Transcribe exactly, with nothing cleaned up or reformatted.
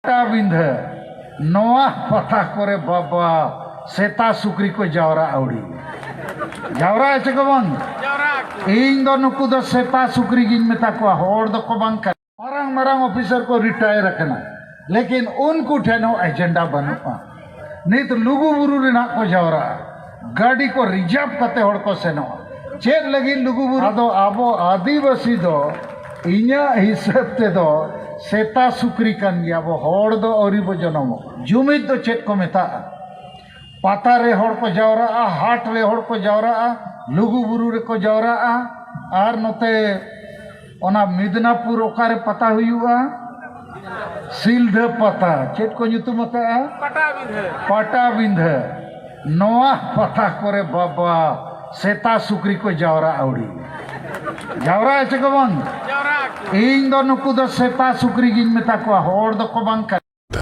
ᱯᱟᱴᱟᱵᱤᱸᱫᱷᱟᱹ, ᱱᱚᱣᱟ ᱯᱟᱛᱟ ᱠᱚᱨᱮ ᱵᱟᱵᱟ ᱥᱮᱛᱟ ᱥᱩᱠᱨᱤ ᱠᱚ ᱡᱟᱣᱨᱟᱜ ᱟᱹᱣᱲᱤ᱾ ᱡᱟᱣᱨᱟᱜ ᱪᱮ ᱠᱚ ᱵᱟᱝ? ᱤᱧ ᱫᱚ ᱱᱩᱠᱩ ᱫᱚ ᱥᱮᱛᱟ ᱥᱩᱠᱨᱤ ᱜᱤᱧ ᱢᱮᱛᱟ ᱠᱚᱣᱟ, ᱦᱚᱲ ᱫᱚᱠᱚ ᱵᱟᱝ ᱠᱟᱱᱟ᱾ ᱢᱟᱨᱟᱝ ᱢᱟᱨᱟᱝ ᱚᱯᱷᱤᱥᱟᱨ ᱠᱚ ᱨᱤᱴᱟᱭᱟᱨ ᱟᱠᱟᱱᱟ, ᱞᱮᱠᱤᱱ ᱩᱱᱠᱩ ᱴᱷᱮᱱ ᱦᱚᱸ ᱮᱡᱮᱱᱰᱟ ᱵᱟᱹᱱᱩᱜᱼᱟ᱾ ᱱᱤᱛ ᱞᱩᱜᱩ ᱵᱩᱨᱩ ᱨᱮᱱᱟᱜ ᱠᱚ ᱡᱟᱣᱨᱟᱜᱼᱟ, ᱜᱟᱹᱰᱤ ᱠᱚ ᱨᱤᱡᱟᱨᱵᱷ ᱠᱟᱛᱮ ᱦᱚᱲ ᱠᱚ ᱥᱮᱱᱚᱜᱼᱟ᱾ ᱪᱮᱫ ᱞᱟᱹᱜᱤᱫ ᱞᱩᱜᱩ ᱵᱩᱨᱩ? ᱟᱫᱚ ᱟᱵᱚ ᱟᱹᱫᱤᱵᱟᱹᱥᱤ ᱫᱚ ᱤᱧᱟᱹᱜ ᱦᱤᱥᱟᱹᱵ ᱛᱮᱫᱚ ᱥᱮᱛᱟ ᱥᱩᱠᱨᱤ ᱠᱟᱱ ᱜᱮᱭᱟ ᱵᱚ, ᱦᱚᱲ ᱫᱚ ᱟᱹᱣᱨᱤ ᱵᱚ ᱡᱚᱱᱚᱢᱚᱜ᱾ ᱡᱩᱢᱤᱫ ᱫᱚ ᱪᱮᱫ ᱠᱚ ᱢᱮᱛᱟᱜᱼᱟ? ᱯᱟᱛᱟ ᱨᱮ ᱦᱚᱲ ᱠᱚ ᱡᱟᱣᱨᱟᱜᱼᱟ, ᱦᱟᱴ ᱨᱮ ᱦᱚᱲ ᱠᱚ ᱡᱟᱣᱨᱟᱜᱼᱟ, ᱞᱩᱜᱩ ᱵᱩᱨᱩ ᱨᱮᱠᱚ ᱡᱟᱣᱨᱟᱜᱼᱟ, ᱟᱨ ᱱᱚᱛᱮ ᱚᱱᱟ ᱢᱤᱫᱽᱱᱟᱯᱩᱨ ᱚᱠᱟᱨᱮ ᱯᱟᱛᱟ ᱦᱩᱭᱩᱜᱼᱟ? ᱥᱤᱞᱫᱷᱟᱹ ᱯᱟᱛᱟ᱾ ᱪᱮᱫ ᱠᱚ ᱧᱩᱛᱩᱢ ᱟᱠᱟᱜᱼᱟ? ᱯᱟᱴᱟᱵᱤᱸᱫᱷᱟᱹ᱾ ᱯᱟᱴᱟᱵᱤᱸᱫᱷᱟᱹ᱾ ᱱᱚᱣᱟ ᱯᱟᱛᱟ ᱠᱚᱨᱮ ᱵᱟᱵᱟ ᱥᱮᱛᱟ ᱥᱩᱠᱨᱤ ᱠᱚ ᱡᱟᱣᱨᱟ ᱟᱹᱣᱲᱤ᱾ ᱡᱟᱣᱨᱟ ᱪᱮ ᱠᱚ ᱵᱟᱝ? ᱤᱧ ᱫᱚ ᱱᱩᱠᱩ ᱫᱚ ᱥᱮᱛᱟ ᱥᱩᱠᱨᱤ ᱜᱤᱧ ᱢᱮᱛᱟ ᱠᱚᱣᱟ, ᱦᱚᱲ ᱫᱚᱠᱚ ᱵᱟᱝ ᱠᱟᱱᱟ᱾